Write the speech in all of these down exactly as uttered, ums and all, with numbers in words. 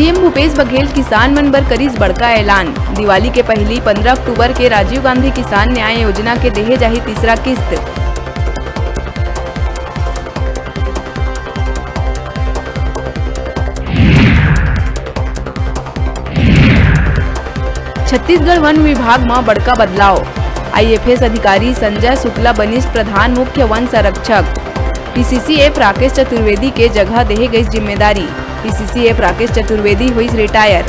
CM Bhupesh Baghel किसान मन बर करिस बड़का ऐलान। दिवाली के पहिली पंद्रह अक्टूबर के राजीव गांधी किसान न्याय योजना के देहे जाही तीसरा किस्त। छत्तीसगढ़ वन विभाग म बड़का बदलाव। आईएफएस अधिकारी संजय शुक्ला बनिस प्रधान मुख्य वन संरक्षक। पीसीसीएफ राकेश चतुर्वेदी के जगह देहे गइस जिम्मेदारी। पीसीसीएफ राकेश चतुर्वेदी होइस रिटायर।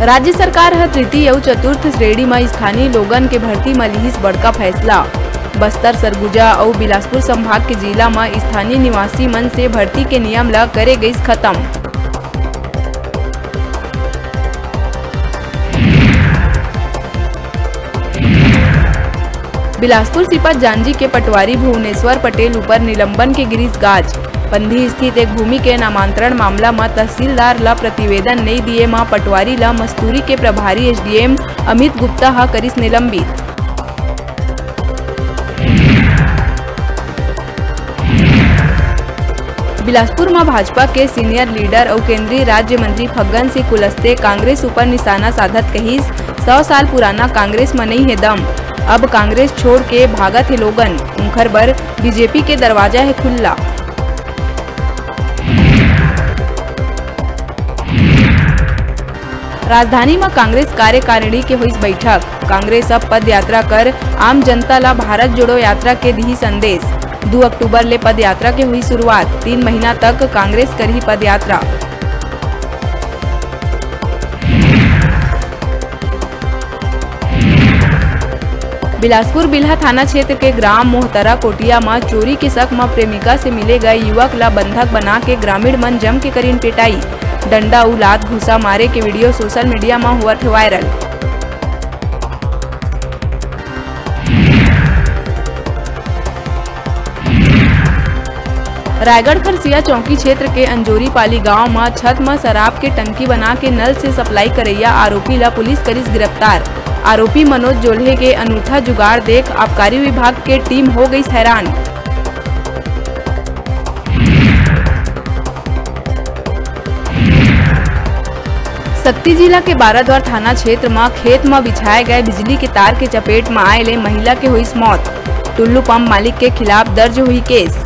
राज्य सरकार ह तृतीय अउ चतुर्थ श्रेणी म स्थानीय लोगन के भर्ती म लिहिस बड़का फैसला। बस्तर, सरगुजा अउ बिलासपुर संभाग के जिला म स्थानीय निवासी मन से भर्ती के नियम ल करे गइस खतम। बिलासपुर सीपत जांजी के पटवारी भुवनेश्वर पटेल ऊपर निलंबन के गिरिस गाज। पंधी स्थित एक भूमि के नामांतरण मामला म तहसीलदार ल प्रतिवेदन नइ दिए म पटवारी ल मस्तूरी के प्रभारी एसडीएम अमित गुप्ता ह करिस निलंबित। बिलासपुर म भाजपा के सीनियर लीडर अउ केंद्रीय राज्य मंत्री फग्गन सिंह कुलस्ते कांग्रेस ऊपर निशाना साधत कहिस, "सौ साल पुराना कांग्रेस म नइ हे दम, अब कांग्रेस छोड़ के भागत हे लोगन, उंखर बर बीजेपी के दरवाजा हे खुल्ला।" राजधानी म कांग्रेस कार्यकारिणी के होइस बैठक। कांग्रेस अब पदयात्रा कर आम जनता ला भारत जोड़ो यात्रा के दिही संदेश। दू अक्टूबर ले पदयात्रा के होही शुरुआत। तीन महीना तक कांग्रेस करही पदयात्रा। बिलासपुर बिल्हा थाना क्षेत्र के ग्राम मोहतरा कोटिया म चोरी के शक म प्रेमिका से मिले गए युवक ला बंधक बना के ग्रामीण मन जम के करिन पिटाई। डंडा अउ लात घूसा मारे के वीडियो सोशल मीडिया म होवत हे वायरल। रायगढ़ खरसिया चौकी क्षेत्र के अंजोरी पाली गांव म छत म शराब के टंकी बना के नल से सप्लाई करइया आरोपी ला पुलिस करिस गिरफ्तार। आरोपी मनोज जोल्हे के अनूठा जुगाड़ देख आबकारी विभाग के टीम हो गई हैरान। सक्ती जिला के बाराद्वार थाना क्षेत्र म खेत म बिछाए गए बिजली के तार के चपेट म आए ले महिला के होइस मौत। टुल्लू पंप मालिक के खिलाफ दर्ज हुई केस।